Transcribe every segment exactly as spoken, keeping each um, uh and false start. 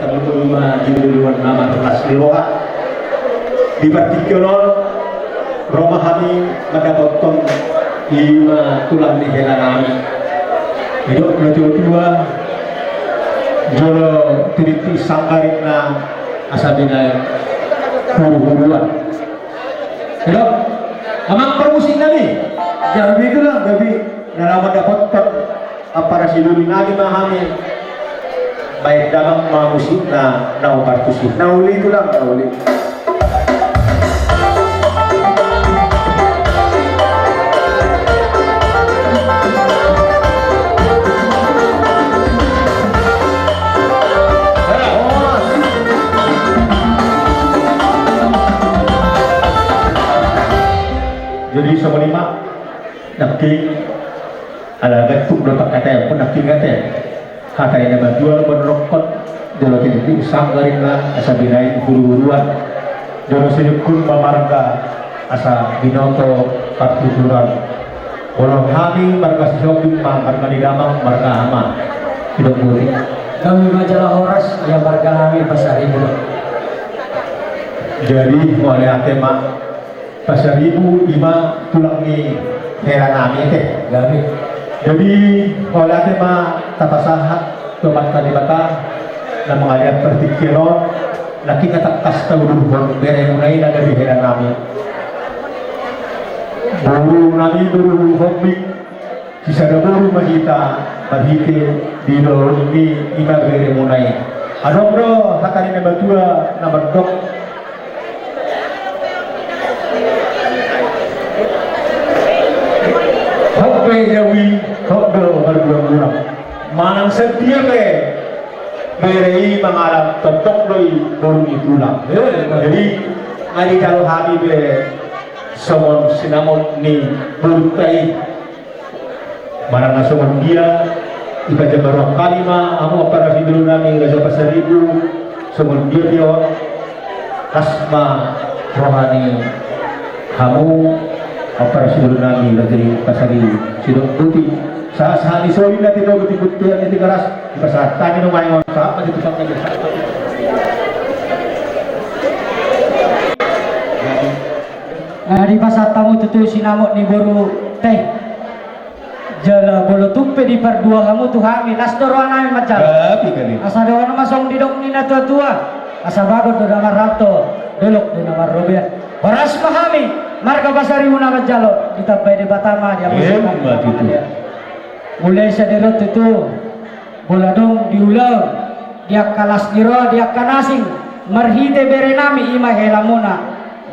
Ima di luluan nama terlas di roha. Di partingkian on, ro ma hami mandapothon ima tulang ni hela nami. Didok na tua-tua, jolo tiniti sanggar inna asa binaen huru-huruan. Didok, amang parmusik nami. Gabe tulang, gabe. Na laho mandapothon ampara sidoli nami ma hami. Baen damang ma musikna na upartusi. Na uli tulang, na uli. Jadi songon i ma. Nangkin ala gantung do pangkataion, nangkin ate. Hata ni na matua do mandok, jolo tiniti sanggar inna asa binaen huru-huruan. Jolo sinungkun ma marga asa binoto partuturan. Molo hami marga Sihombing ma, marga ni damang, marga ama. Sidok boti. Kami ma jala horas, ia marga nami Pasaribu. Jadi mauliate ma. Pasaribu ima tulang ni hela nami ate. Gabe. Jadi mauliate ma tapasahat tu Amanta Debata na mangalean partingkian on, nangkin tangkas taudurhon beremuna i na gabe hela nami. Boru nami boru Hombing. Sisada boru ma hita marhite di dolok ni ima beremuna i. Adong do hata ni na matua na mandok. Hot pe jawi, hot do margulang-gulang. Manang sadia pe bere i mangalap tondok do i boru ni tulang. Jadi, nga dijalo hami be songon sinamot ni borunta i. Manang na songon dia, ipajambar roha nami ma hamu ampara sidoli nami Raja Pasaribu, songon dia pe on, las ma roha ni hamu ampara sidoli nami Raja Pasaribu, sidok boti, sahat-sahat ni soli na tinogu timbuk tuan ni Tigaras, dipasahat hami nunga ingon sahat ma di tukang raja. Na dipasahat hamu tutu sinamot ni boru te. Jala molo tung pe dipardua hamu tu hami, las do roha nami manjalo. Gabe, gabe. Asa dohonon ma songon didok ni na tua-tua. Asa bagot do na marhalto, dolok do na marrobean. Horas ma hami marga Pasaribu na manjalo, ditambai Debata ma di hamu. Emma tutu. Mulai sadari on tutu. Molo adong di ulaon, di angka las ni roha, di angka na asing, marhite bere nami ima helamuna,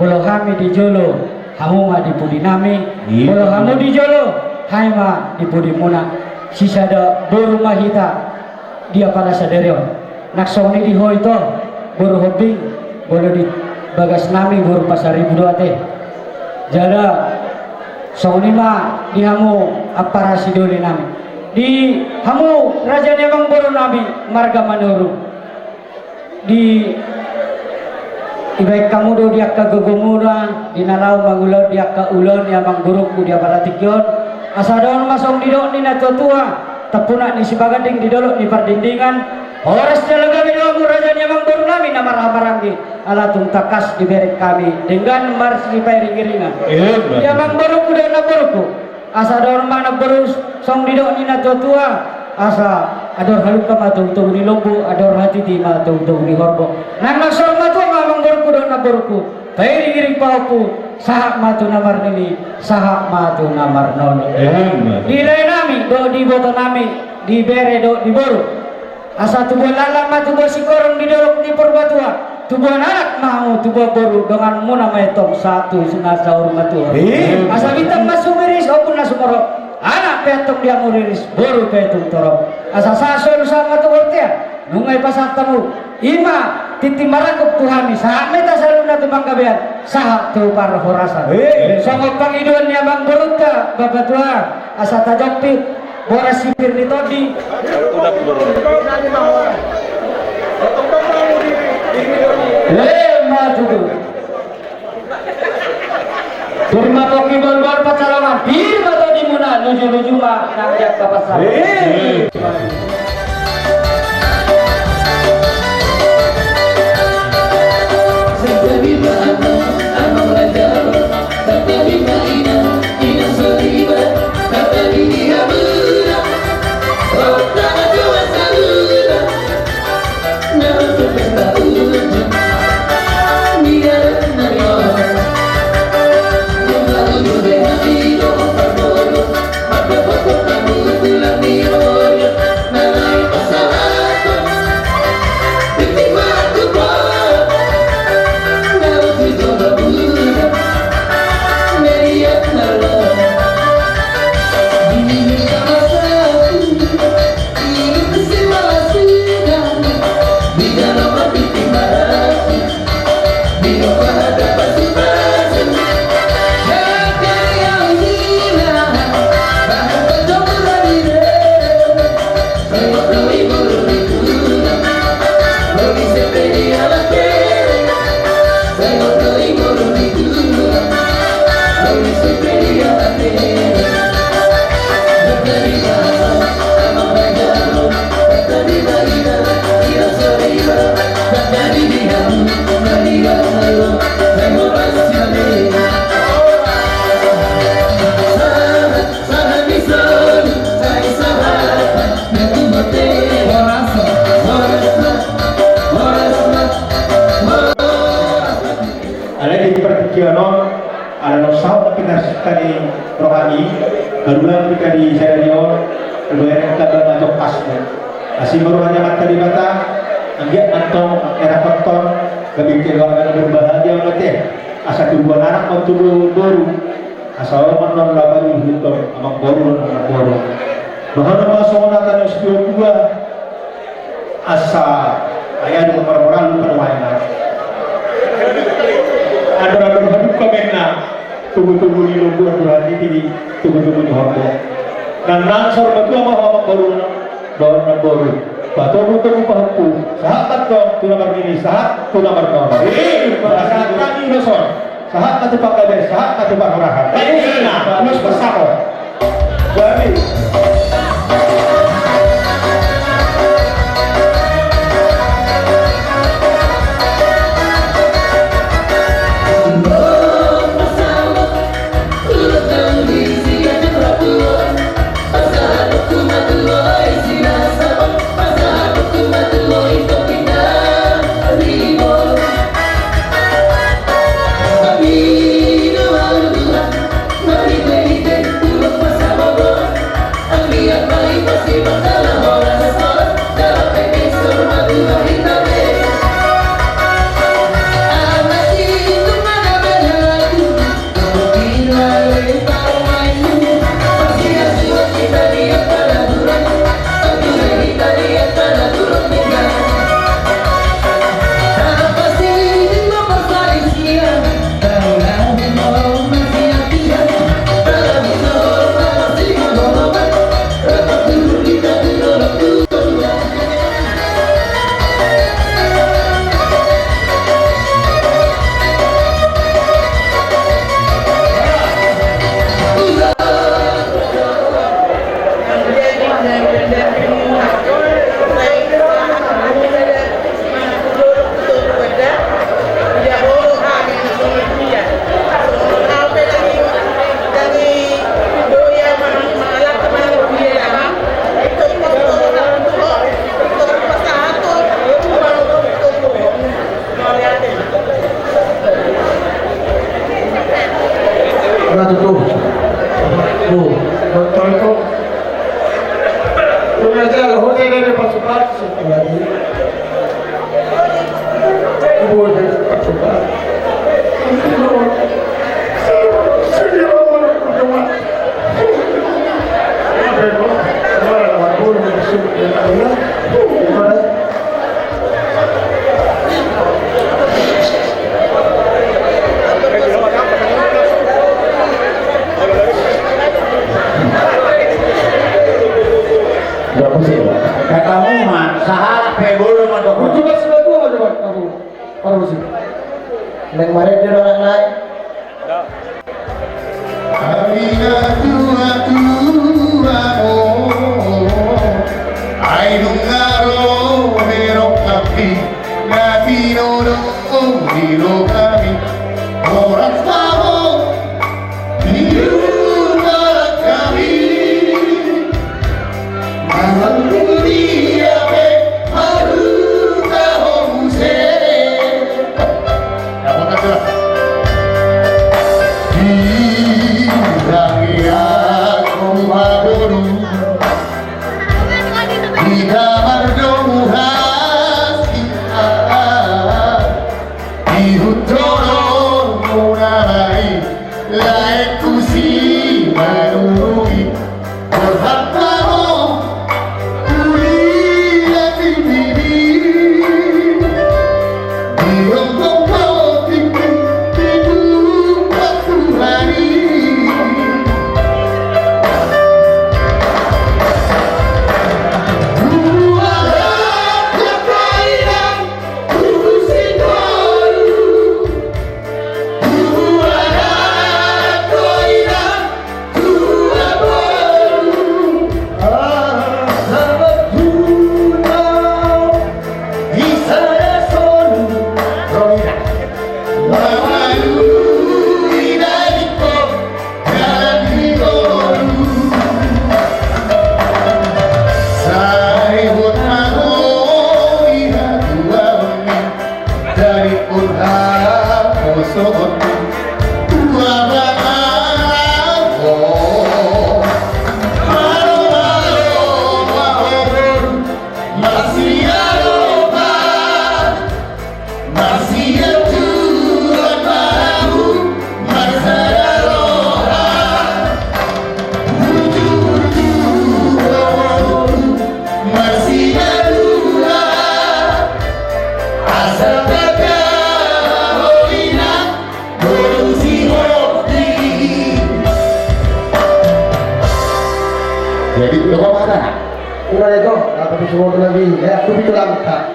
molo hami di jolo, hamu ma di pudi nami, molo hamu di jolo, hami ma di pudimuna, sisada boru ma hita, di ampara sadari on. Nang songon i di ho ito, boru Hombing, molo di bagas nami boru Pasaribu do ate. Jala, songon i ma di hamu ampara sidoli nami. Di hamu raja ni amangboru nami marga Manurung. Di ibaen hamu do di angka gogomuna, di na laho mangulahon di angka ulaon ni amangborungku di ampara tingki on. Asa dohonon ma songon didok ni na tua-tua, tampunak ni Sibaganding di dolok ni Pardingdingan. Horas jala gabe do hamu raja ni amangboru nami na marhaha maranggi. Ala tung tangkas dibereng hami denggan marsipairing-iringan. Di amangborungku dohot namborungku. Asa dohonon ma namboru songon didok ni na tua-tua. Asa andor halumpang ma togu-togu ni lombu, andor hatiti ma togu-togu ni horbo. Nang na saur matua ma amangborungku dohot namborungku. Pairing-iring pahompu, sahat ma tu na marnini, sahat ma tu na marnono. Di lae nami dohot di iboto nami, di bere dohot di boru. Asa tubuan laklak ma tubuan singkoru di dolok ni Purbatua, tubuan anak ma hamu tubuan boru, donganmuna ma i tong sahat tu na saur matua. Asa bintang ma sumiris, ombun na sumorop, anak pe antong di hamu riris, boru pe tung torop. Asa sahat solu sahat ma tu bontean, nunga dipasahat hamu, ima tintin marangkup tu hami, sahat ma hita saluhutna tu panggabean, sahat tu parhorasan. Songon pangidoan ni amangborunta, Bapatua, asa tajompit, boras sipir ni tondi. Emma tutu. Pir ma pongki bolbol pansalongan, pir ma tondimuna, luju-luju ma nang di angka pansalongan. Nas tadi rohani, baru lagi tadi sadari on, baru tadi tamba ma tongkasmu. Asi ma roha ni Amanta Debata, anggiat antong era penton, gabe keluarga na berbahagia on ate. Asa tubuan anak ma tubuan boru. Asa on ma non lapan huton, amang boru, amang boru. Bahana ma songon hata ni si tua-tua. Asa, ai adong marmoralhon panuaenna. Andor-andor haduka menna, tugu-tugu ni lombu, andor hatipi ni tugu-tugu ni horbo. Nang nang saur matua ma ho amang boru, dohot nang boru. Patogu-togu pahompu, sahat ma antong tu na marnini, sahat tu na marnono. Sahat hami dohot. Sahat ma tu panggabean, sahat ma tu parhorasan. Baik, nah, terus bersama. Jadi. Nah, tutu. Tuh, betul itu. Udah aja, lo hotel dari pasukan. Katamu ma, sahat pe boru ma dohot. Coba sebelah tua, coba kamu. Parmusik. Neng maret dia orang lain. Ari na tua-tua on, ai nunga ro berok api, na tinodo di rohami, horas ma ho. Di rumah kami, malam dunia pe haruta ho muse. Dapat aja. Di rakyat rumah dulu, di kamar dong hasihan, di hutoron muna mai. Laengku si manurungi, borhat ma ho, uli na tinggi. Di ombong ho tinggi, di tumpak Tuhan i. Dua raja kainan, dua si tolu. Dari pun haposo on, tua ba Jadi, coba mana? Udah itu, apa tuh semua lagi? Ya, aku itu langka.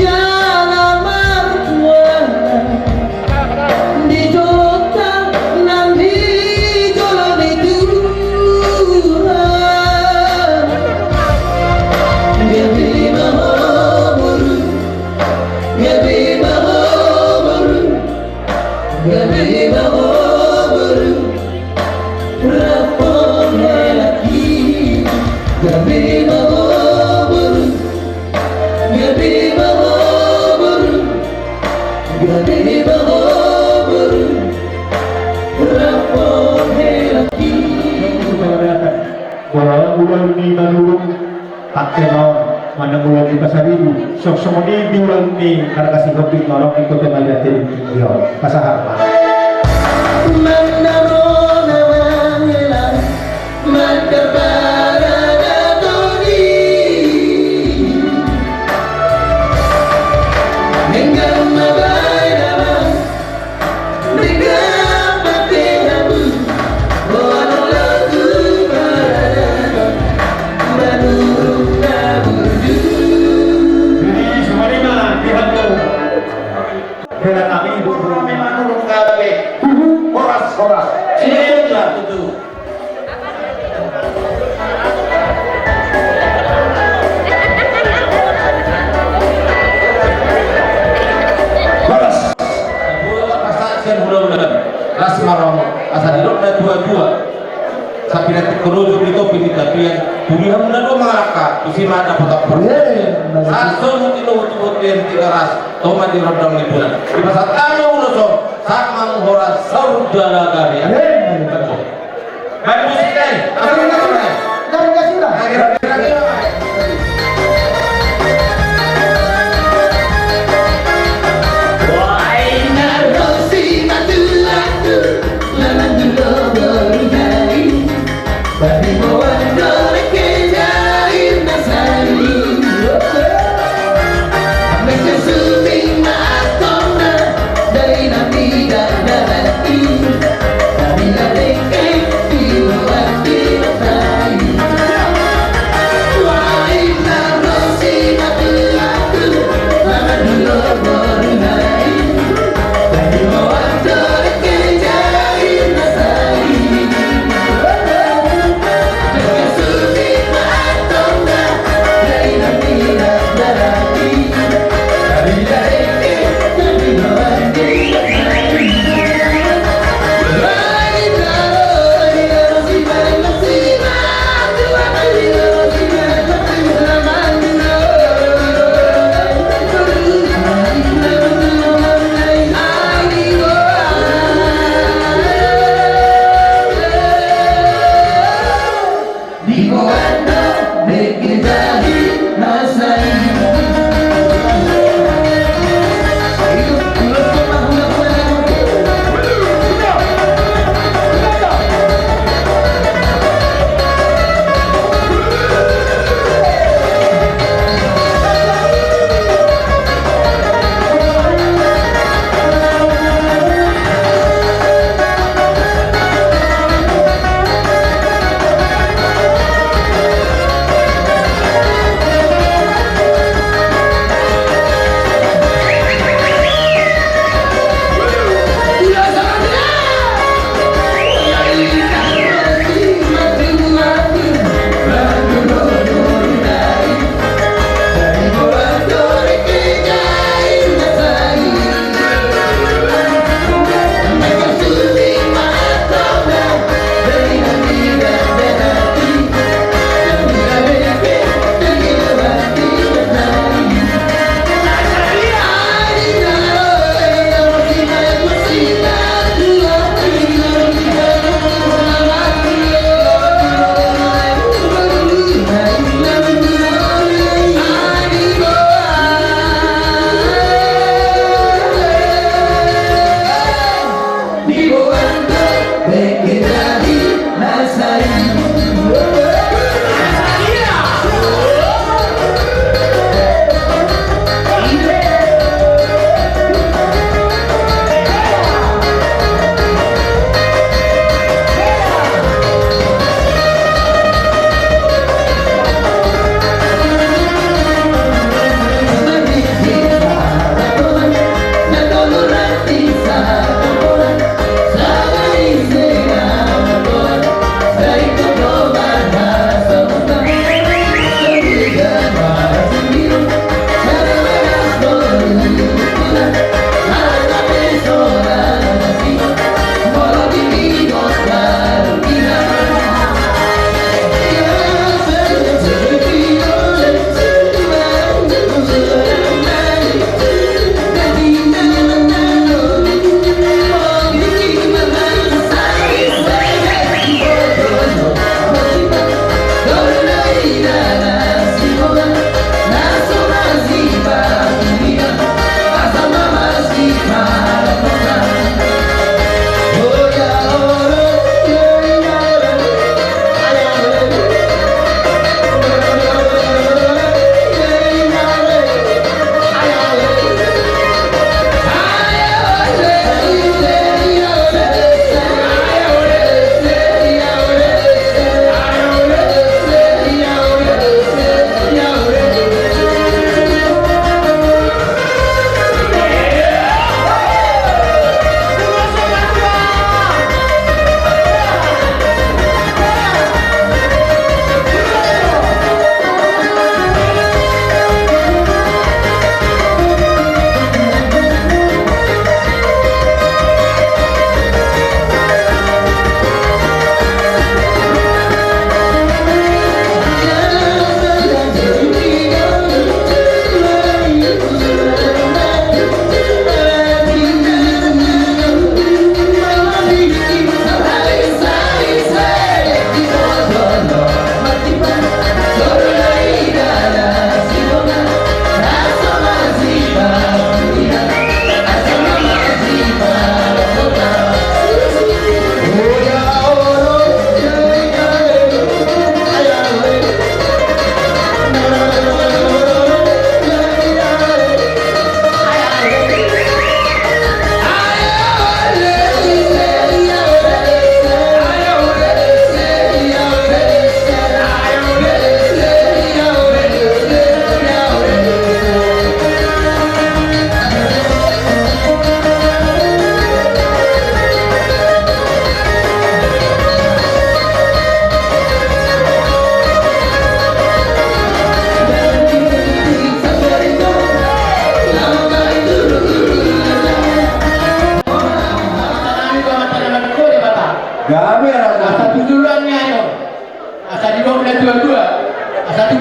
Jala martua di jolonta nang di jolo ni Tuhan. Gabe ma ho boru, gabe ma ho boru, gabe ma ho boru. Rap dohot helangki, gabe ma ho boru, gabe ma ho boru, gabe ma ho boru. Rap dohot helangki. Bola ulang ni Manurung. Tangke ma on, manang ulang ni Pasaribu, songon i di ulang ni marga Sihombing, ulang ni Kota Maliate. Yo, pasahat ma. Mandarono na mangela, mandarbara na todi. Denggan ma baen amang. Jadi, sumarima, dihantu. Hela kami, ibu, ibu, memang nurung kabe. Huhu, horas, horas. Iya, iya, betul. Horas. Pasahat sian hulahula, las ma roha, asa didok na tuatua. Sapinantikkon ujung di topi ni tapian, tuduhon na dua mangalangka, tusi ma dapotan parsaoran. Sahat songon i dohot tu bontean Tigaras, toho ma di rondang ni bulan. Dipasahat hami ulos on, sahat ma horas saur jala gabe. Amin. Baen musik, eh. Amin. Dari kasih lah. Akhir-akhir lagi, Bang.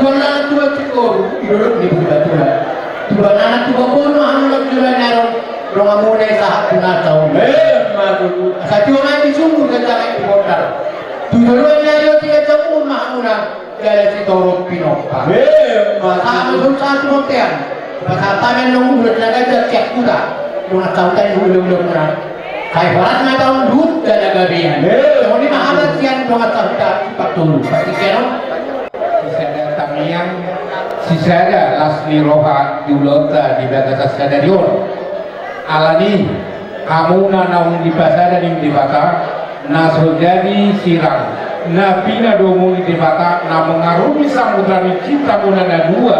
Tulang tulang sikoru, idolok ni Purbatua. Tulang anak tulang boru, anu lok tulang naron, dongan muna i sahat tu na taon. Eh, madu. Asa tulang anak di sumur, dan jangan di bondar. Tulang naron tiga jamur, mahamuna, jala sitorop pinopa. Eh, madu. Sama dong satu montean. Pasahat hami annon ulos na ganjang sian huta, dongan sahuta ni ulos-ulos muna. Sai horas ma taon, luhut jala gabean. Songon i ma hata sian dongan sahuta Sipantolu. Pasti keno. Sisada tangiang, sisada las ni roha di ulaonta di bagasan sadari on. Alani, hamuna naung dipasada ni Debata, na so jadi sirang, na pinadomu ni Debata, na mangarumi samudra ni cinta muna na dua,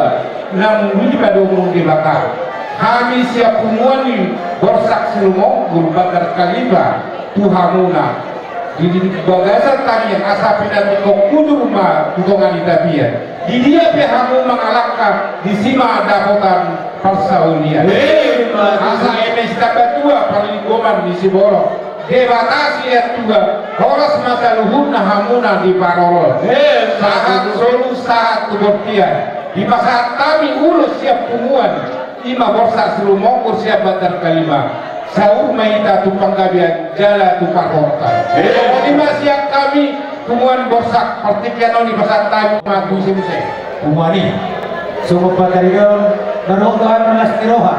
na muli dipadomu ni Debata. Hami sian punguan ni Borsak Silumonggur Bandar Kaliba, tu hamuna. Di, di bagasan tangiang asa pinantikhon hujur ma tu tonga ni tapian. Di dia pe hamu mangalangka, disi ma dapotan parsaulian. Emma tutu. Asa eme Sitambatua parlinggoman ni siborok, Debata Siatua, horas ma saluhutna hamuna diparorot. Emma tutu. Sahat solu sahat tu bontean. Dipasahat hami ulos sian punguan, i ma Borsak Silumonggur sian Bandar Kaliba. Saur ma hita tu panggabean jala tu parhorasan. Emma. Songon i ma sian hami punguan Borsak, partingkian on dipasahat hami ma tu ise muse. Punguan i, songon patarigaon, na dohot do hami marlas ni roha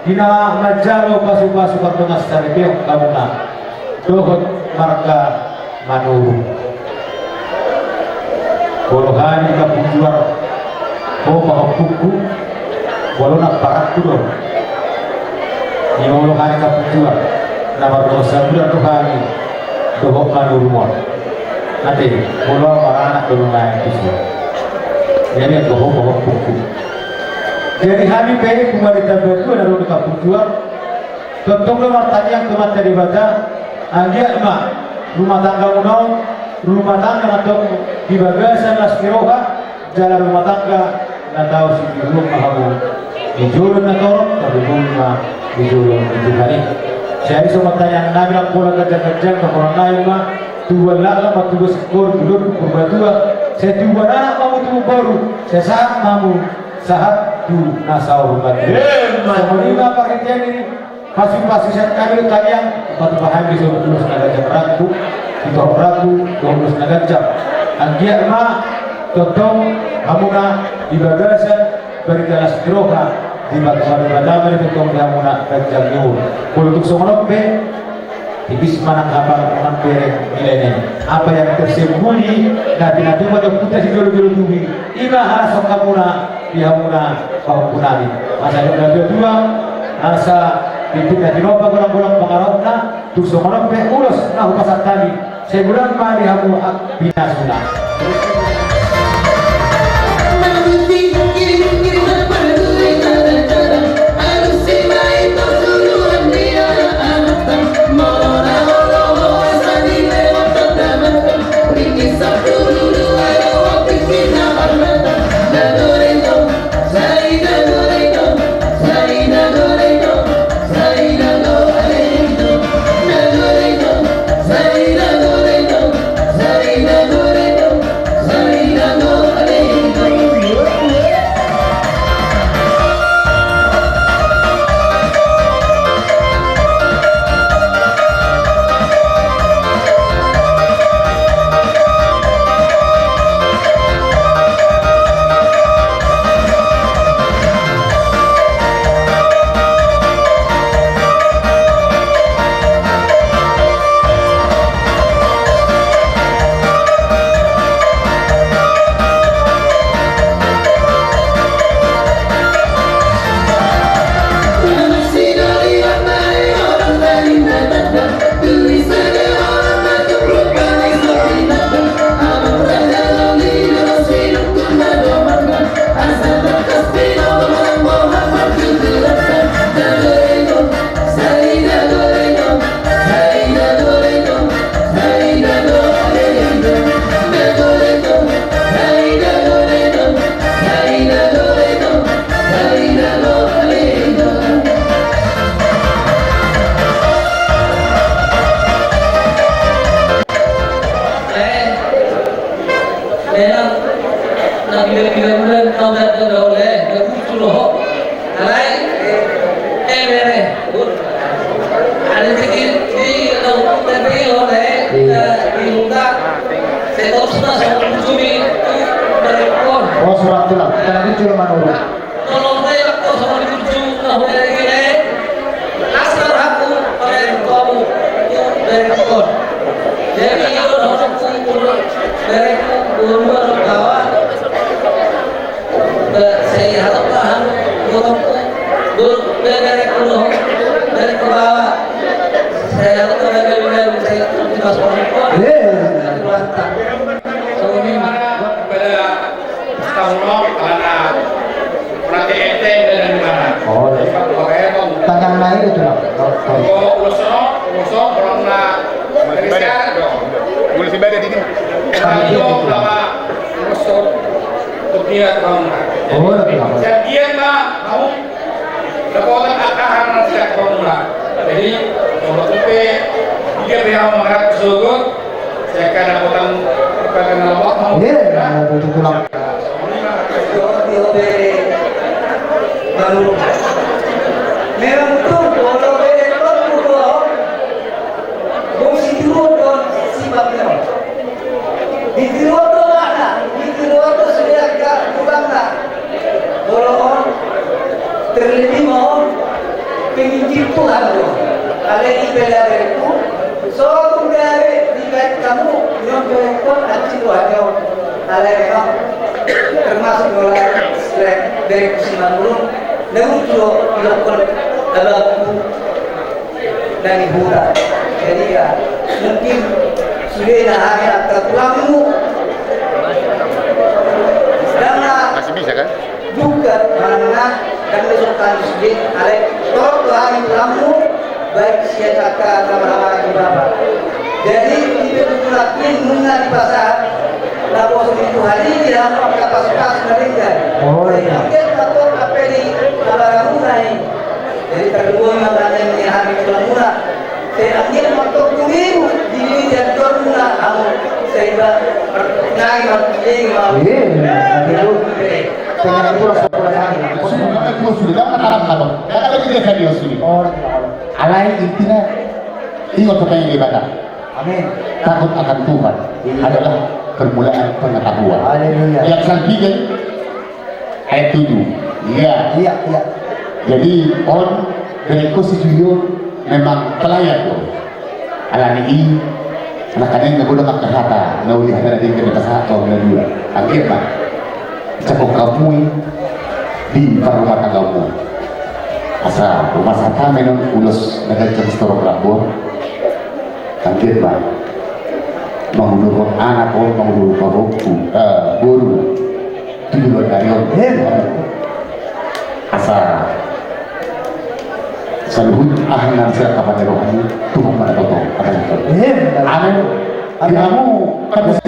di na manjalo pasu-pasu pardongansaripeon hamuna dohot marga Manurung. Molo hami di Kampung Juar, ho ma ompungku, molo na parangku do. Ia molo hami Kampung Juar, na mardongan sabulan do hami dohot Manurung on. Ate, molo ahu maranak do nuaeng tusi. Jadi ho ma ompungku. Jadi hami pe punguan ni Tambatua na adong di Kampung Juar, tongtong do martangiang tu Amanta Debata, anggiat ma rumah tanggamuna on rumah tangga na tong di bagasan las ni roha, jala rumah tangga na tau sitiruon ma hamu di jolo na torop, tarlumobi ma di jolo ni Tuhan i. Jadi so martangiang nami nang pola ganjang-ganjang, na pola nai ma tubuan laklak ma tubuan singkoru, tubuan Purbatua, sai tubuan anak ma hamu tubuan boru, sai sahat ma hamu sahat tu na saur matua. Emma. Songon i ma parhitean ni pasu-pasu sian hami dohot tangiang, patupa hami di son ulos na ganjang rambu, di torop rambu dohot ulos na ganjang. Anggiat ma tongtong hamuna di bagasan barita las ni roha, dipatupa Debata ma tongtong di hamuna ganjang ni umur. Molo tung songon on pe, tipis ma nang hapal, nang bereng nilainya. Apa yang tersembunyi na pinatupa di ompunta sijolo-jolo tubu i, i ma harason hamuna di hamuna pahompu nami. Asa dok na tua-tua, asa tintin na tinompa, golang-golang pangarahutna, tung songon on pe ulos na hupasahat hami, sai godang ma di hamu angka pinasuna. Pila-pila bulan kau dak dak oleh dak muncul ho. Alai eh bere. Ada sedikit di kau dak oleh di muka. Saya tahu sudah sama muncul itu berikut. Oh, surat tulang. Kita nanti cuma menurun. Tolong saya kau sama muncul kau dari gini. Asal aku pakai kamu itu dari kau. Jadi itu orang kumpul dari kumpul bawa. Saya harap paham, burung, burung, dari kuno, dari ke bawah. Saya harap ada bilang, saya di mas perempuan. Iya. Mantap. Pada tahun lo, karena berarti enteng dan gimana? Oh, iya. Tangan naik itu, Bang. Oh, oh. Kalau ulos lo, ulos lo, orang na, dari sana dong. Ulos ibadah di sini. Kalau lo, lama, ulos lo. Tukia tu hamu. Oh, tapi apa? Jadian ma hamu dapotan angka aha na sian hamu. Jadi molo tung pe dia pe hamu mangarap sogot, sai angka dapotan angka na lomak hamu. Iya, iya, betul, tulang. Iya, iya, iya. Baru. Memang betul, molo pe dapotan, bung si turun, bung si bangkit. Ditiruon do makna, ditiruon do sude angka tulangna. Molo on, terlebih ma on, penginjil Tuhan do. Alai i pe, berengku, so tung gabe dibaen hamu, nion berengku, ansi do hanya on. Alai memang termasuk do, alai berengku Simanjorung, na muncul do didokkon abangku. Dari huta. Jadi ya, mungkin sude na hami angka tulangmu. Dang na masih bisa kan? Bukan, mana dang na sopan sude, alai torop do hami tulangmu, baik sian angka na marhaha di bapa. Jadi di pe tulangmu nunga dipasahat, na poso di Tuhan i di hamu angka pasupasu na denggan. Oh, iya. Jadi anggiat ma torop ape di abaramuna i. Jadi tarlumobi ma hami, hami tulang muna. Sai anggiat ma tongtong i di, di, di tulang muna hamu. Sai ba nai ma, i ma. Iya, iya, iya. Alai intina ingot kepada Debata. Amin. Takut akan Tuhan adalah permulaan pengetahuan. Haleluya. Yang ketiga, ayat tujuh. Iya. Iya, iya. Jadi on, berengku si Julio memang pelayan do. Alani i, na kaning na godang angka hata na uli, hata na denggan na pasahat tu hamu na dua. Anggiat ma jangkon hamu i di parrumatanggaonmuna. Asa rumah tangga menon ulos na ganjang sitorop rambor. Anggiat ma mangudurhon anak on, mangudurhon boru, eh, boru. Tujuan dari on. Asa saluhut aha na sian kapan ni rohani, Tuhan mana toto. Amin. Amin. Amin.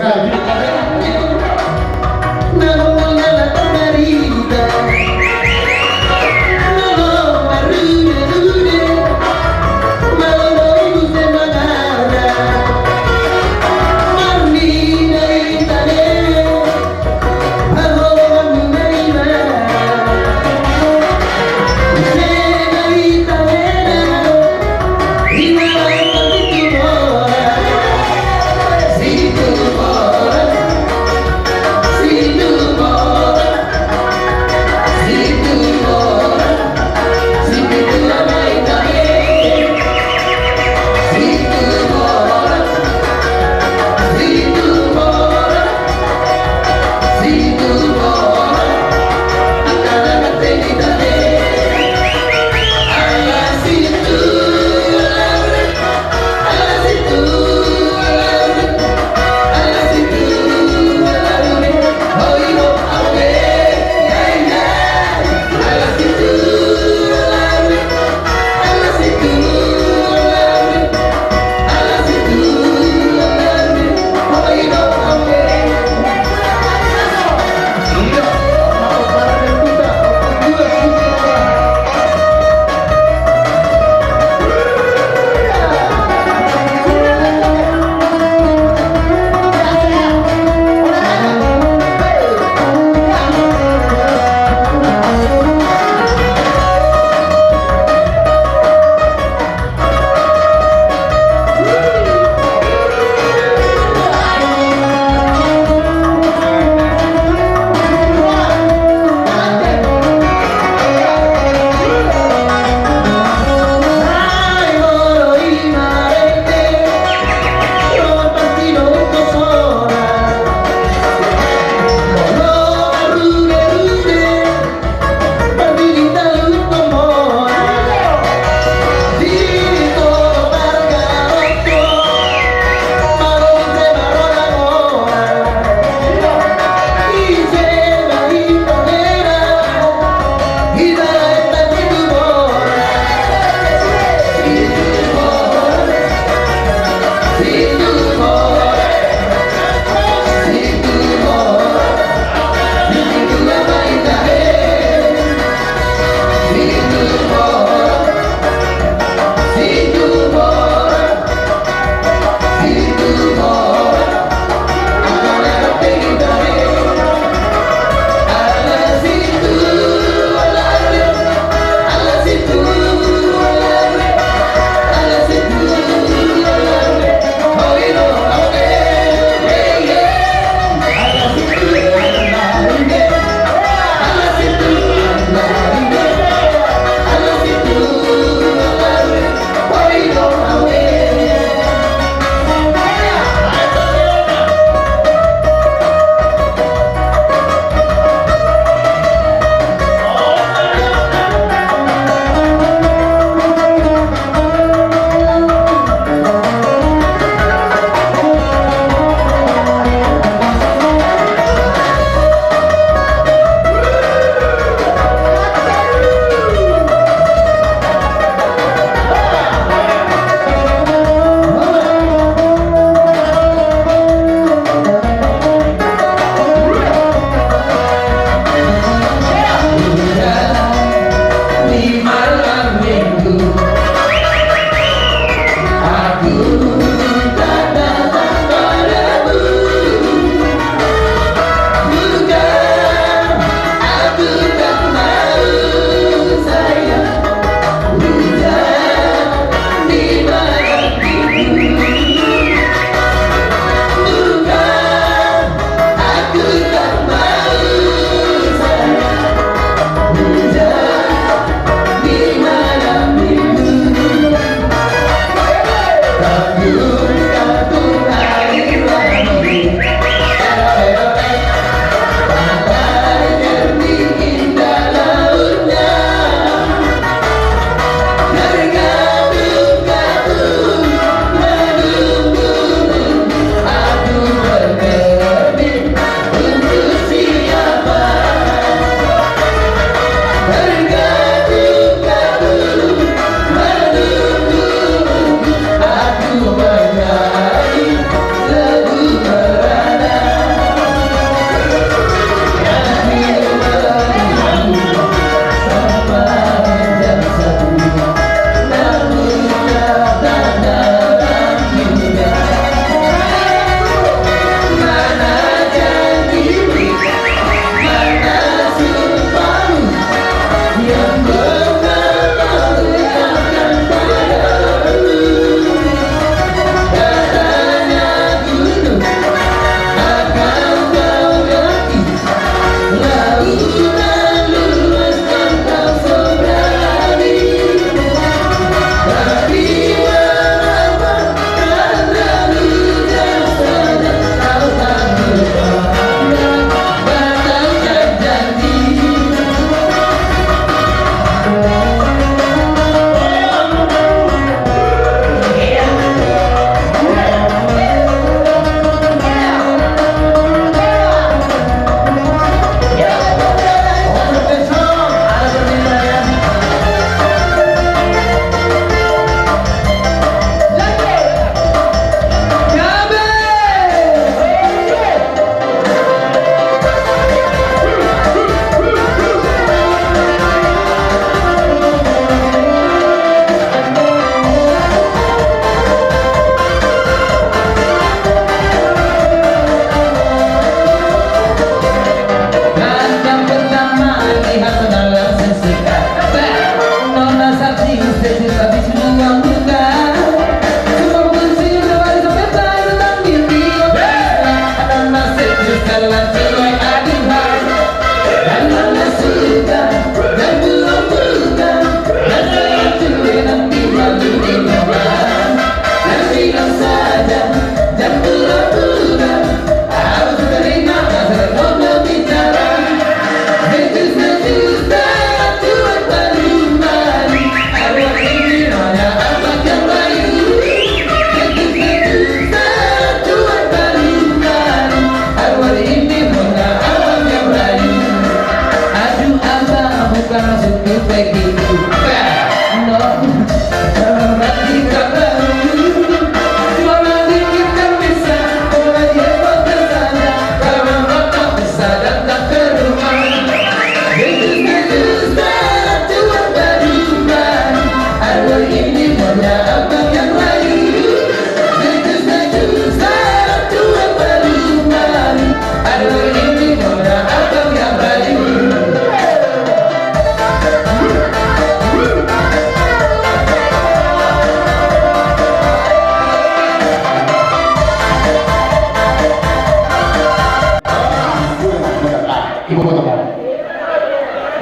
Ibu kota.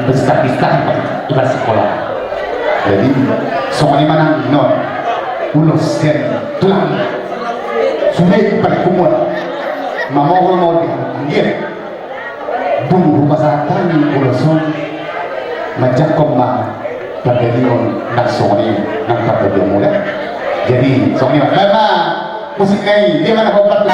Bista-bista ibar sikola. Jadi songon i ma nang non ulos sian tulang. Sude paling kumon. Mamogol mau di anggir. Dung rupa satan ulos on. Manjangkon ma. Pardalion nang songon i nang pardalion muda. Jadi songon i ma. Baik ma. Musik na i dia mana kompak.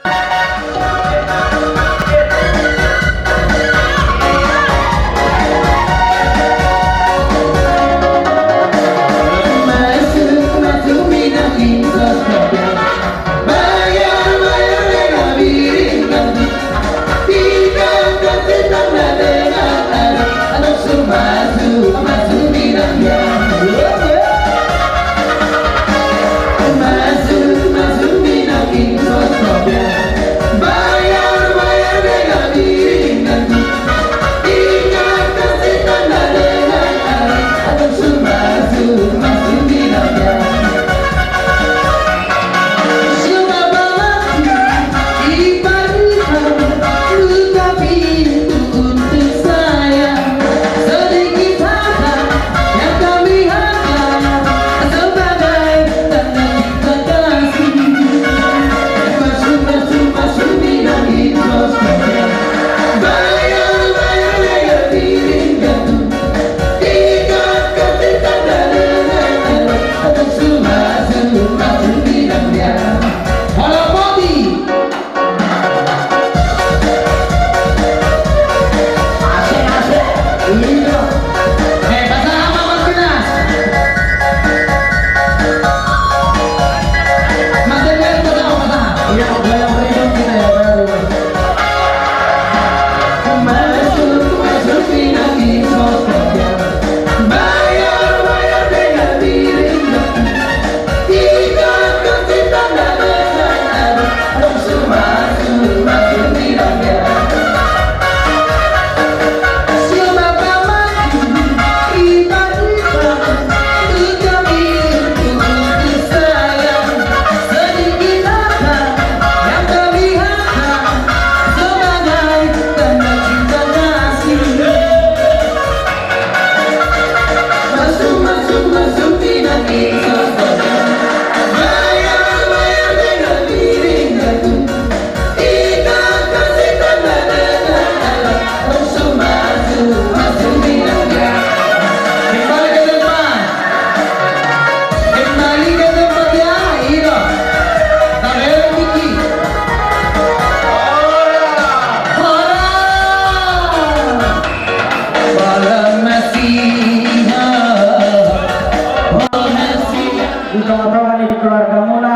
Di tonga-tonga ni keluargamuna,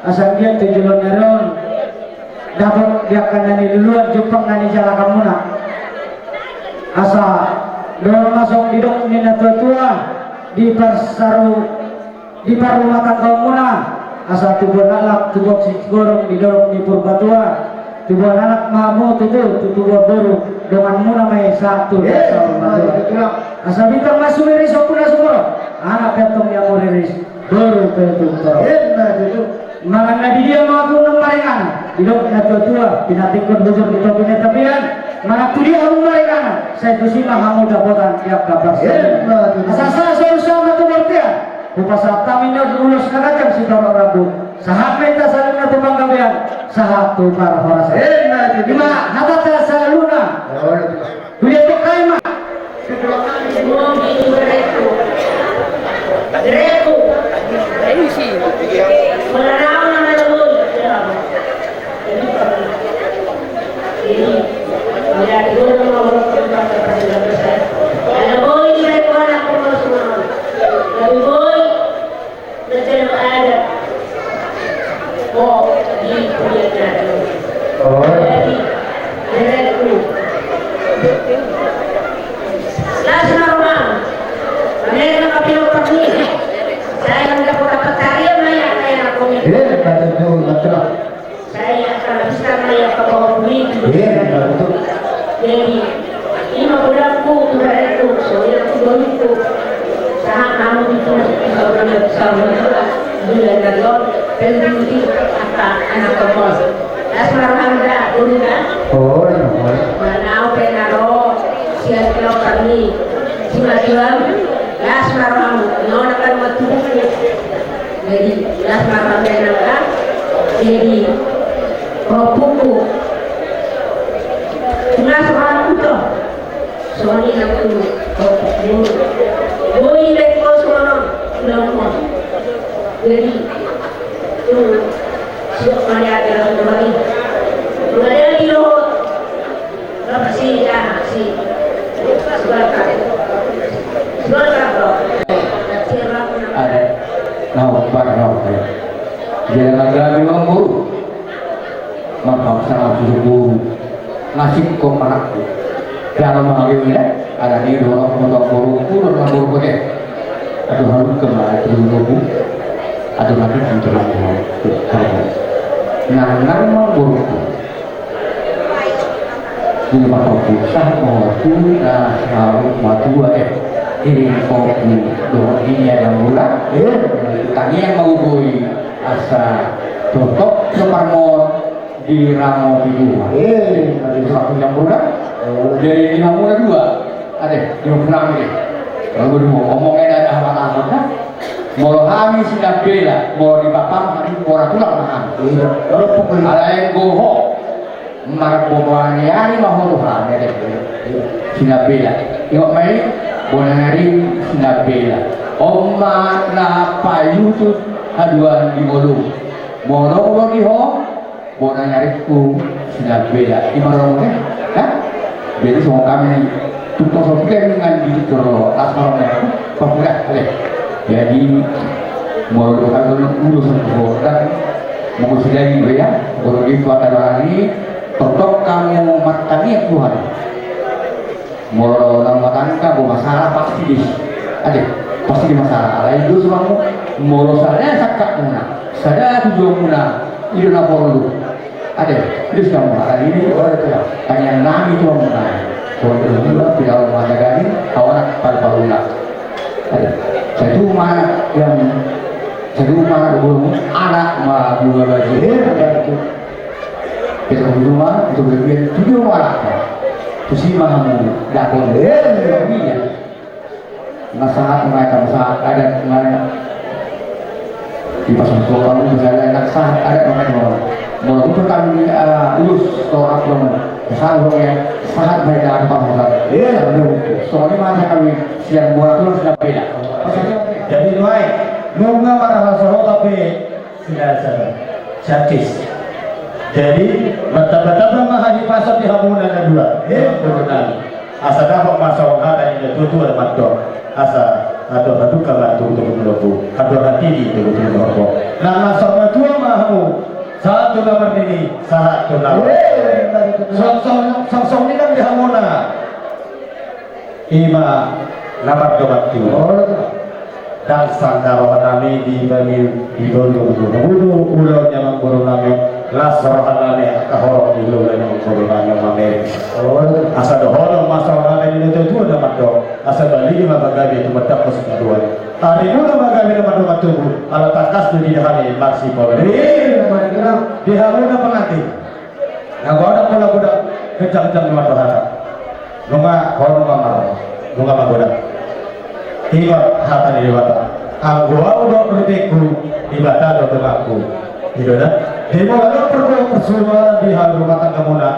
asa anggiat tu joloan ni ari on dapot di angka na niluluan jumpang na nijalakanmuna. Asa dohot ma songon didok ni na tua-tua di parsaru, di parrumatanggaonmuna, asa tubuan laklak, tubuan sigorgorong di dolok ni Purbatua, tubuan anak ma hamu tutu, tubuan boru, donganmuna ma i sahat tu parsaur matua. Asa bintang ma sumiri sompuna sumorop, anak pe antong nian muriris, boru pe antong torop. Ima tutu. Manang na di dia ma hamu na maringanan, didok na tua-tua, pinantikhon hujur di topi ni tapian. Manang tu dia hamu maringanan, sai tusi ma hamu dapotan di angka parsaulian. Asa sahat solu sahat ma tu bontean. Hupasahat hami na ulos na ganjang sitorop rambu. Sahat ma hita saluhutna tu panggabean, sahat tu parhorasan. Ima hatanta saluhutna. Tudia tu kai ma. Oh. Jadi, jadi, jadi. Las ma roham. Mereka kapilo perni. Saya nggak pernah percaya, Maya, kayak aku ini. Eh, kata tu, kata. Saya akan bisa, Maya, ke bawah bumi. Eh, kata tu. Jadi, ima godangku, tu badanku, soalnya aku godangku. Sahat hamu di tengah, di bawah, di bawah, di bawah, di bawah, di bawah, anak kemol. Las ma roham da, boru da. Oh, iya, iya. Mana au pe na ro, sian pinompar ni, si Matuam, las ma roham, nona kan matubuku. Jadi, las ma roham da nangka, jadi, ropuku. Las roham da. Songon i nang tu, boi, boi, boi, songon on, songon on. Jadi, tu, siap mani ada dalam kemari. Mengada di lo, berapa sih, ya, si, sebentar. Sebentar, bro. Ada. Nah, Pak, no, ya. Dia lagi, lagi ngomong. Maka, sama, sudah, bu. Nasib kok manakku. Jalo mangageu ya, ala ni dohot motong boruku, dohot boruku deh. Aduh, halu kema itu boruku. Aduh, nanti nanti nanti. Nang nang mang boruku. Ini mah kau susah, mau tu, nah, harus matua deh. Ini kau dohot ini ada mula. Iya. Tanya mau boi asa tutup separmon. Di ramo di dua. Eh, tadi satu yang muda. Jadi di hamuna dua. Ade, di hamuna ini. Kalau dua ngomong ada ada apa apa kan? Molo hami sinambela, molo di bapam hami mora tulang ma hami. Iya. Kalau pukul ala yang goho. Marbobani ari ma ho tu hami ade. Sinambela. Iok mai bonari sinambela. Oma na payutut haduan di ngolu. Molo molo di ho. Bona nyarikku sinambela. Ima romo ne? Hah? Jadi songon hami ni tumpang sopi kan dengan di toro las marom ne. Papudah ale. Jadi molo do kan ulos boda. Molo sidai be ya. Molo di kota barani. Totok kamu martangiang Tuhan. Molo na rumah tangga, bo masalah pasti dis. Ade, pasti di masalah. Alai dos mamu, molo sada sangkapmuna, sada tujuanmuna, i do na porlu. Ade, dos kamu, alai i do, tangiang nami tu hamuna. Porlu dua, tidak mau ada gani, kawan palu-palu. Ade, satu ma yang, satu ma, anak ma dua baju. Kita di rumah, itu berlebihan, tujuh orang. Tusi ma hamu, dakon. Eh, iya. Na sahat ma, na sahat adat ma. Di pas untuk kamu misalnya na sahat adat ma, mau. Mau untuk kami, eh, ulus, tolak dong. Sahat dong ya, sahat baik dan apa, bukan? Iya. Soalnya masa kami siang buat tuh sudah beda. Jadi, nuaeng, nunga marhasohot, tapi Sinasa, satis. Jadi, martamba-tamba ma hahipason di hamuna na dua. Eh, turun nami. Asa dapot ma songon hata ni na tua-tua mandok. Asa, andor haduka ma tu, tu, tu, tu. Andor hatiti tu, tu, tu, tu. Na, na, sahat ma tu ma hamu. Sahat tu na marnini, sahat tu na. Eh, song, song, song, song ni kan di hamuna. Ima na mardongan tu. Ndang sanga roha nami di bagi di bolu. Bolu ulo ni amangboru nami. Las roha nami angka horong ni ulo ni amangboru nami mameri. Asa dohonon ma songon hata ni na tua-tua na mandok. Asa baligi ma pagabe tu mandok pos tuan. Ari muna ma gabe na mandok tubu. Ala tangkas tu di hami marsipol. Di hamuna pengantin. Na godang pola godang. Kencang-kencang ma rohana. Nunga, ho nunga mar, nunga magodang. Ingot hata ni Debata. Anggo au dohot rutengku, Debata do donganku. I do da. Jadi molo adong persoalan di hal rumah tanggamuna,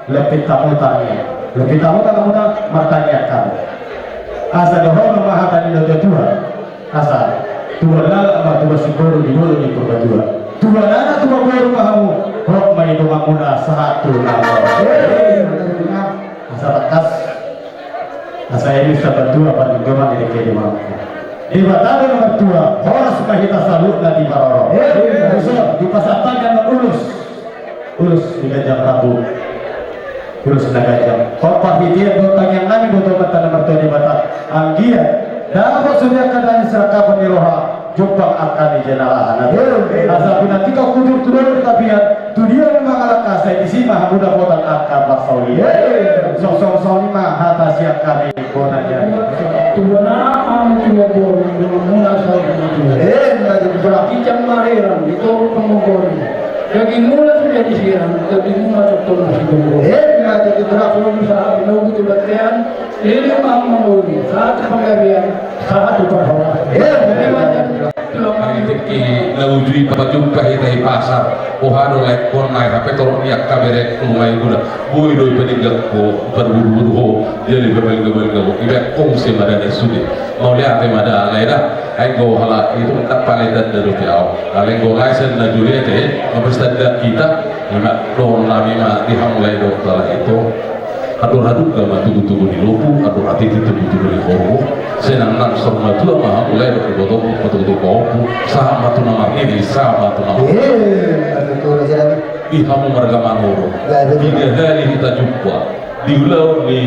lompit hamu tangiang. Lompit hamu tangiang, martangiang hamu. Asa dohonon ma hata ni natuatua. Asa tubuan laklak ma tubuan singkoru di dolok ni Purbatua. Tubuan anak tubuan boru ma hamu, hot ma i donganmuna sahat tu na. Asa tangkas. Asa i sabatua pandoman ni dengke di mangku. Debata do na martua, horas ma hita saluhutna diparorot. Dison, dipasahat tangiang na ulos. Ulos di ganjang rambu. Ulos na ganjang. Hot parhitean dohot tangiang nami dohot Amanta na martua Debata. Anggiat dapot sude angka na nisahat ni roha, jumpang angka na jinalahan. Asa pinantikhon hujur tu dolok ni tapian, tu dia memang alangka, sai disi ma hamu dapotan angka parsaulian. Songon i ma hata sian hami. Bona dia. Tubuan anak hamu tubuan boru, donganmuna sahat tu na. Emma tutu. Berarti jam mareran itu pengogori. Dagingmuna sudah disiram, dagingmuna tetap masih gogor. Emma tutu. Berarti bisa menogu tu batean, ini ma mengoli, sahat tu panggabean, sahat tu parhorasan. Emma tutu. Jadi macam Tingki na uju i pajumpa hita i pasar. Boha do laengkon nai, hape torop ni angka berengku ma i, gula. Boi do i paningganku, parburu-buru ho, jadi pabalga-balga ho. Ibaen ho muse ma da na sude. Mauliate ma da alai da. Ai anggo halak i tu ndang pala i tanda dope au. Alai anggo lae sian na jolo i ate, mapestanda hita. Ima dohonon nami ma di hamu lae dohot halak i tu. Andor haduga ma tugu-tugu ni lombu, andor hatiti tugu-tugu ni horbo. Sai nang nang saur matua ma hamu lae dohot ibotom, patutu pahompu. Sahat ma tu na marnini, sahat ma tu na mar. Eh, betul aja. Di hamu marga Manurung. Baik, betul. Tiga hari hita jumpa di ulaon ni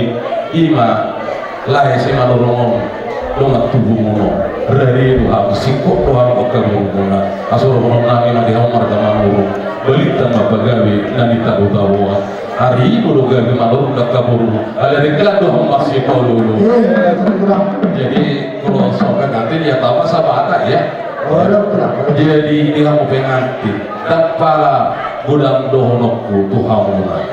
ima lae si Manurung on, dongan tubumuna on. Rade do hamu, singkop do hamu angka borumuna. Asa dohonon nami ma di hamu marga Manurung. Balintang ma pagabe na nitaru-taruan. Ari i molo gabe Manurung do angka boru, alai denggan do hamu marsipaolo-olo. Iya, betul, Bang. Jadi molo so pengantin ya tama sama ata ya. Oh, iya, betul. Jadi di hamu pengantin, ndang pala godang dohononku tu hamuna.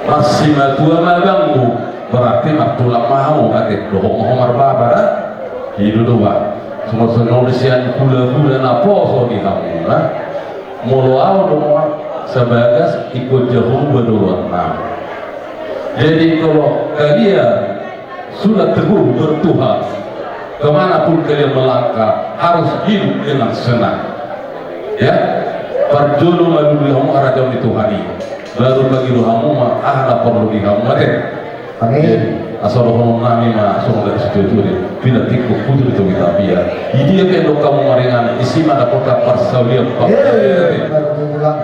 Marsimatua ma abangmu, berarti martulang ma hamu, ate dohot ma ho marbaba da. I do, Bang. Songon songon sian hula-hula naposo di hamuna. Molo au do ma sabagas ingkon jahoba do rohanami. Jadi kalau kalian sudah teguh bertuhan, ke mana pun kalian melangkah harus hidup dengan senang. Ya, parjolo ma dulu hamu harajaon ni Tuhan i, baru pangido hamu ma aha na porlu di hamu, ate. Amin. Jadi asa dohonon nami ma songon na situatua i, pinantikhon hujur tu hita pian. Di dia pe ndok hamu maringanan, disi ma dapotan parsaulian panggabean.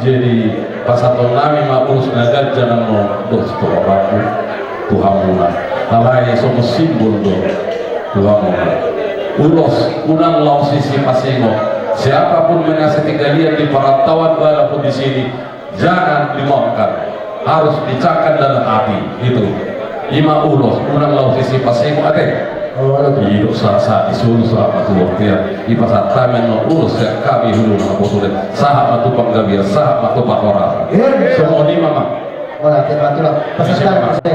Jadi pasahaton nami ma ulos na ganjang on dohot sitoran rambu tu hamuna. Alai songon simbol do tu hamuna. Ulos unang laos sisipasingot. Siapapun menasihati kalian di perantauan manapun di sini, jangan dimakan, harus dicangkan dalam hati. Itu. Ima ulos unang laos sisipasingot, ate. Oh, ada tuh. I do sahat-sahat ni solu sahat ma tu bontean. Dipasahat hami annon ulos sian hami huluna Naposo Daeng. Sahat ma tu panggabean, sahat ma tu parhorasan. Iya. Songon i ma, Amang. Ora, ate, ma tulang. Pasahat hami, ate.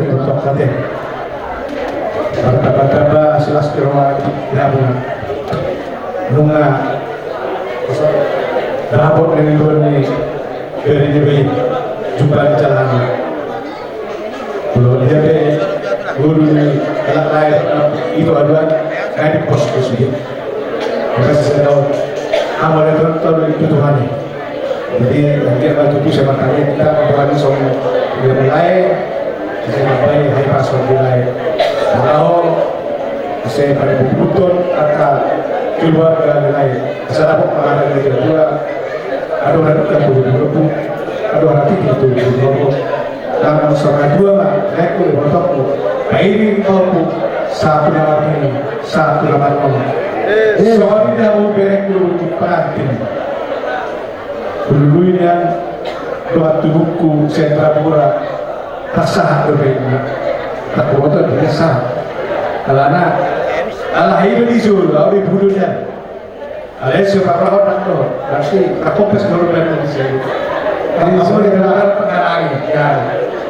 Betul, ate. Martaba-taba, silas di roha, di hamuna. Nunga dapot ni dua ni bere ni bayi jumpa di jalan. Belum dia be guru ni anak lain itu aduan ngai di pos di sini. Kasih sedau amal itu tahu itu Tuhan. Jadi nanti apa itu bisa bertanya kita kepada semua yang mulai saya sampai hari pas mulai. Kalau Asa parbubutton angka keluarga nai. Asa dapot mangarangi keluarga. Adong na denggan tu hubunganmu. Adong na tinggi tu hubunganmu. Nang songon dua ma, naik tu hubunganmu. Pairing tau tu satu nama ini, satu nama ini. Songon i do hamu berengku tu pengantin. Hulului nian dohot tubungku Sendra Mura. Tarsahat dope i. Tarboto do tarsahat. Alana ala i do di solu, au di pulu nian. Alai so parrohot nang do. Berarti tarkompes do dope i di solu. Di solu di pengarang, pengarang. Ya.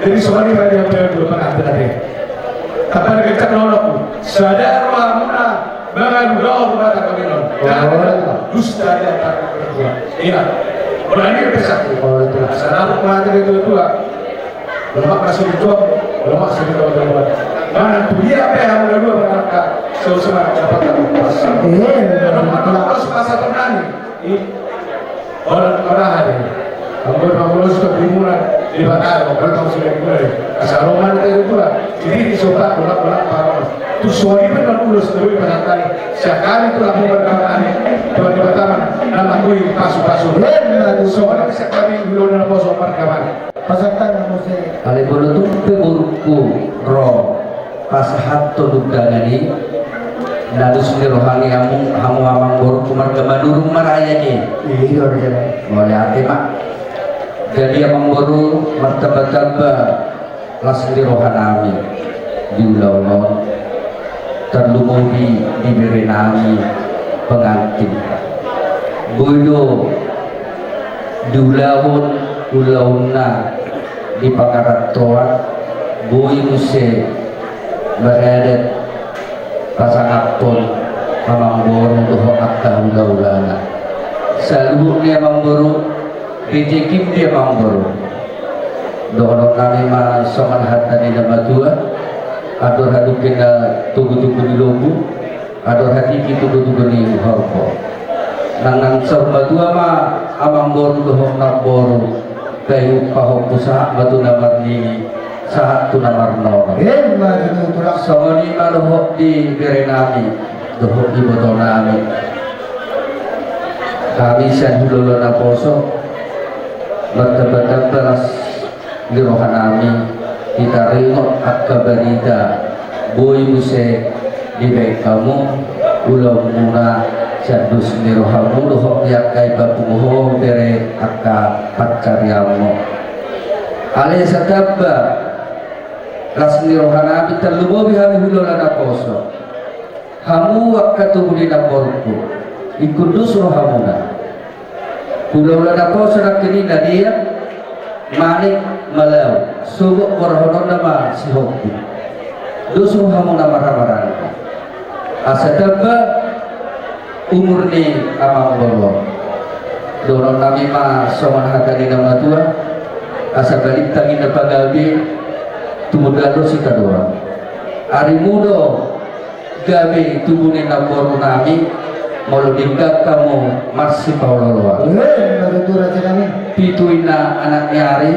Jadi songon i ma di hami dua pengantin ate. Tamba ni kencang nolongku. Sada rohamuna mangaluhon rumah tangga minon. Jangan ada dusta di antara berdua. Ingat. Berani pesanku. Asa dapot mata dari tua-tua. Lemak masih di tuang, lemak masih di tuang. Mana tu dia pe hamu na dua manangka. Sosok dapat dapat pasang. Iya, iya, iya. Kalau mana terus pasang nani. Orang orang ada. Ambil panggulo suka bimuran di bataro, kalau tahu sudah mulai. Asal roman dari pula. Jadi di sobat bola-bola parah. Tu suami pun kan ulos dari penantai. Sekali tu lamu berkawan. Tuhan di pertama nama kui pasu-pasu. Soalnya sekali belum ada poso perkawan. Pasang tangan muse. Ale molo tung pe borungku ro pasahathon undangan i, na dos ni roha ni hamu, hamu amang borungku marga Manurung ma raja i. Iya, iya. Mauliate ma. Jadi amang boru, martamba-tamba las ni roha nami di ulaon on, tarlumobi di bere nami pengantin. Boi do diulahon ulaonna di pangarantoan, boi muse maradat pasangaphon amang boru dohot angka hula-hulana. Saluhut ni amang boru, rejekim di amang boru. Dohonon nami ma songon hata ni na matua, andor hadungke na tugu-tugu ni lombu, andor hatiti tugu-tugu ni horbo. Nang nang saur matua ma amang boru dohot namboru, paihut pahompu sahat ma tu na marnini, sahat tu na marnono. Emma tutu tulang. Songon i ma dohot di bere nami dohot di boto nami. Hami sian hulahula naposo martamba-tamba las ni roha nami, di taringot angka barita boi muse dibaen hamu ulaonmuna sian dos ni rohamu dohot di angka ibamu ho bere angka pansarianmu. Alai satamba las ni roha nami, tarlumobi hami hulahula naposo. Hamu angka tubu ni namborungku, ingkon dos rohamuna. Hulahula naposo nangkin i na dia, manik, malau, sogot borahononna ma sihompu. Dos rohamuna marhaha maranggi. Asa tamba umur ni amang boru on. Dohonon nami ma songon hata ni na matua, asa balintang i na pagabe, tumundalhon sitadoan. Arimu do gabe tubu ni namboru nami, molo denggan hamu marsipaolo-oloan. Emma tutu raja nami. Pitu inna anak ni ari,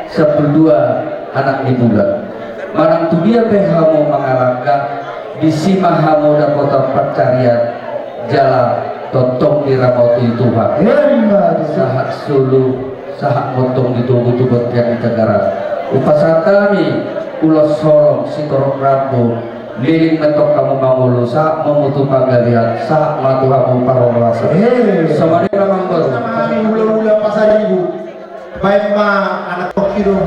sampulu dua anak ni bulan. Manang tu dia pe hamu mangalangka, disi ma hamu dapotan pansarian jala tongtong diramoti Tuhan. Emma tutu. Sahat solu, sahat montong di togu tu bontean ni tagaran. Hupasahat hami ulos holong sitorop rambu, leleng ma antong hamu mangolu, sahat ma hamu tu panggabean, sahat ma tu hamu parhorasan. Eh. Songon i ma amang boru. Hami hulahula Pasaribu. Baen ma anak toki do.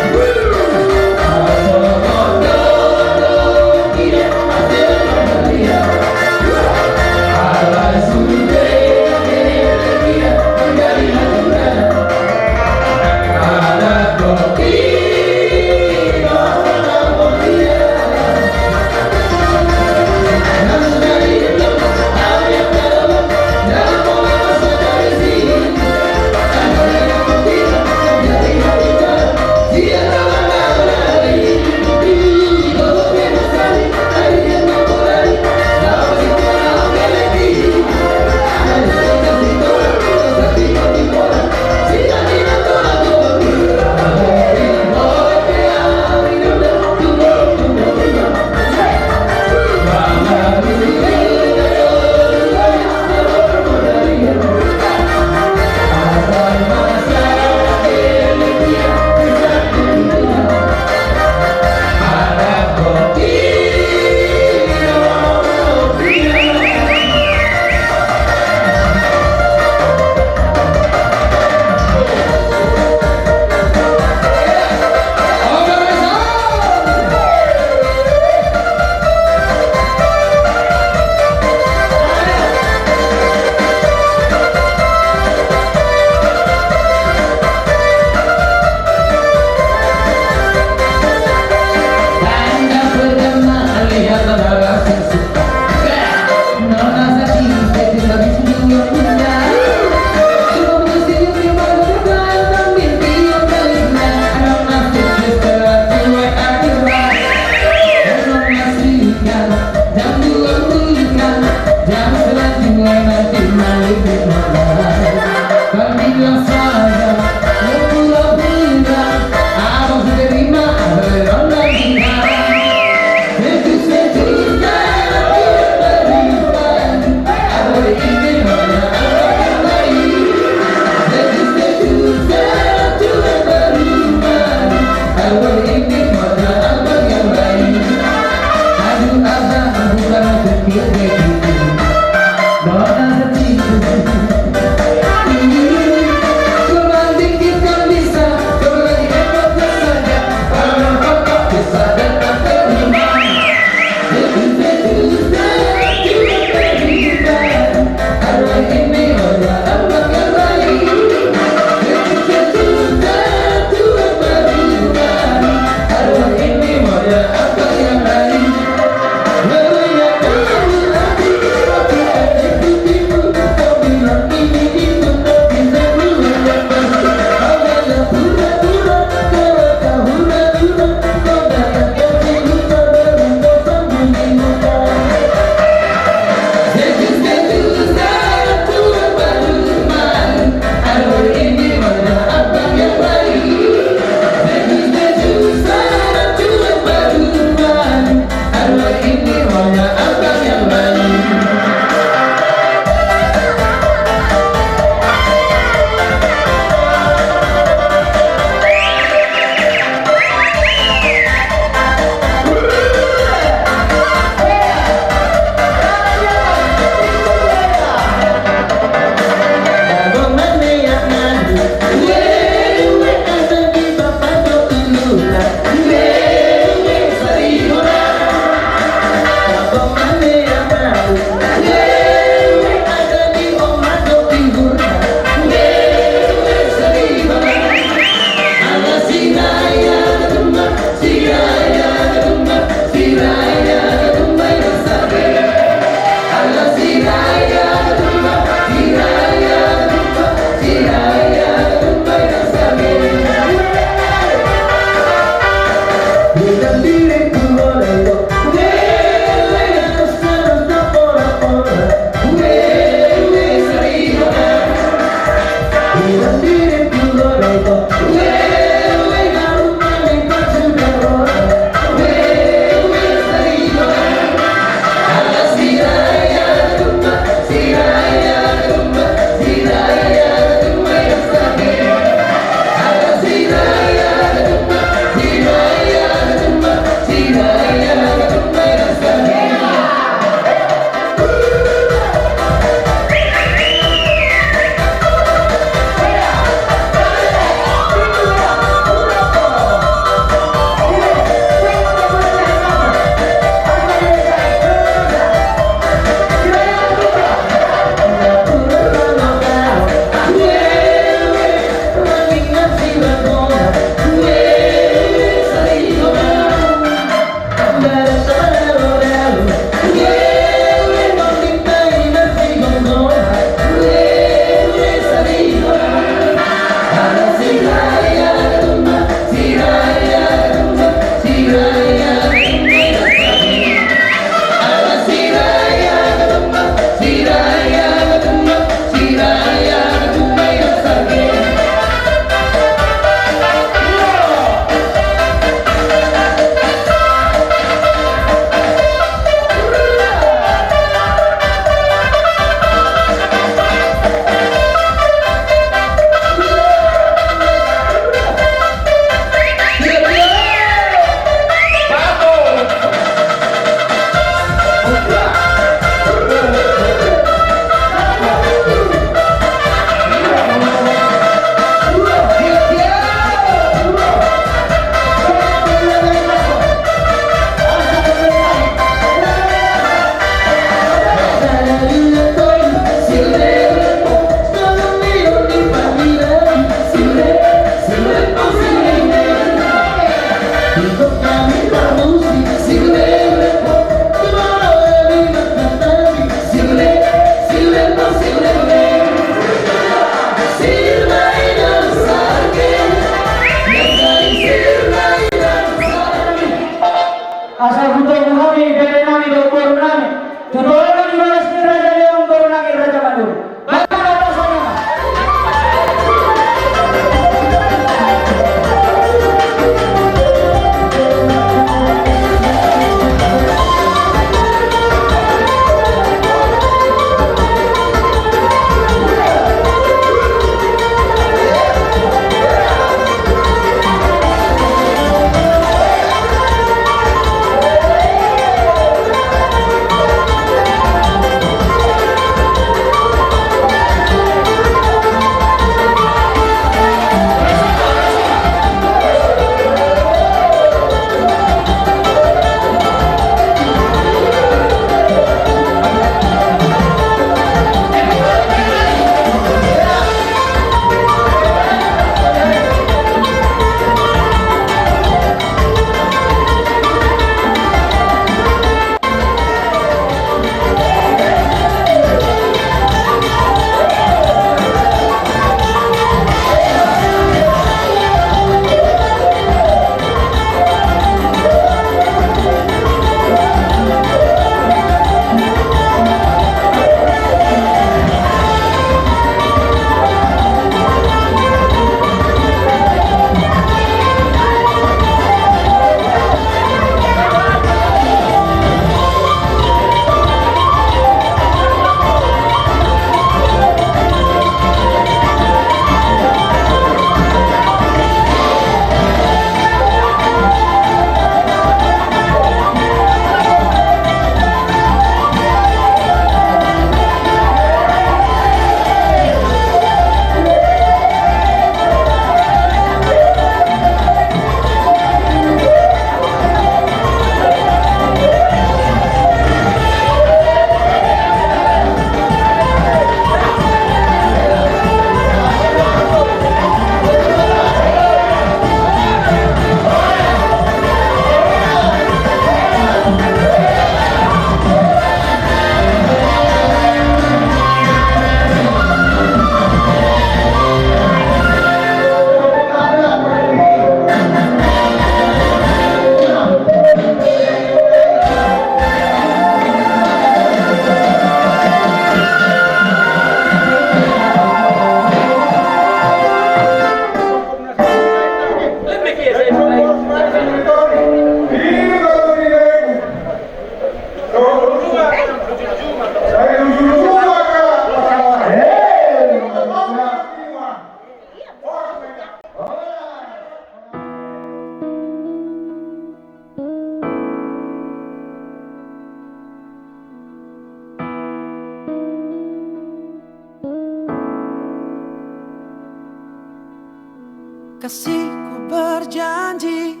Kasihku berjanji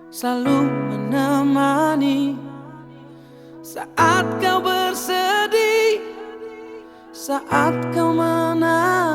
selalu menemani saat kau bersedih, saat kau menangis.